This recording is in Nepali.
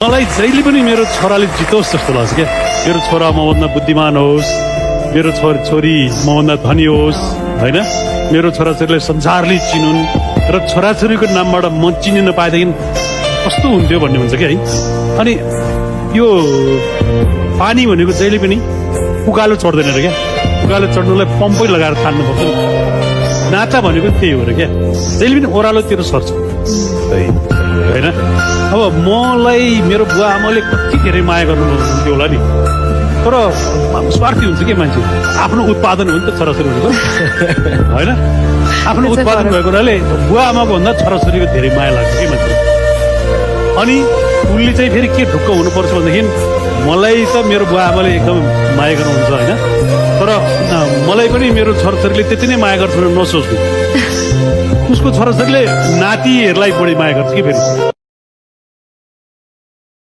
मलाई जहिले पनि मेरो छोराले जितोस् जस्तो लाग्छ क्या। मेरो छोरा मभन्दा बुद्धिमान होस्, मेरो छोरी मभन्दा धनी होस्, होइन, मेरो छोराछोरीले संसारले चिनुन् र छोराछोरीको नामबाट म चिनिन पाएदेखि कस्तो हुन्थ्यो भन्ने हुन्छ क्या है। अनि यो पानी भनेको जहिले पनि उकालो चढ्दैन र क्या। उकालो चढ्नुलाई पम्पै लगाएर तान्नुपर्छ। नाता भनेको त्यही हो र क्या, जहिले पनि ओह्रालोतिर सर्छ, होइन। अब मलाई मेरो बुवा आमाले कति धेरै माया गर्नुहुन्थ्यो होला नि, तर स्वार्थी हुन्छ कि मान्छे। आफ्नो उत्पादन हो नि त छोराछोरीहरूको, होइन। आफ्नो उत्पादन भएको हुनाले बुवा आमाको भन्दा छोराछोरीको धेरै माया लाग्छ कि मान्छे। अनि उसले चाहिँ फेरि के ढुक्क हुनुपर्छ भनेदेखि, मलाई त मेरो बुवा आमाले एकदम माया गर्नुहुन्छ, होइन, तर मलाई पनि मेरो छोराछोरीले त्यति नै माया गर्छ नसोच्नु। उसको छोराछोरीले नातिहरूलाई बढी माया गर्छ कि फेरि।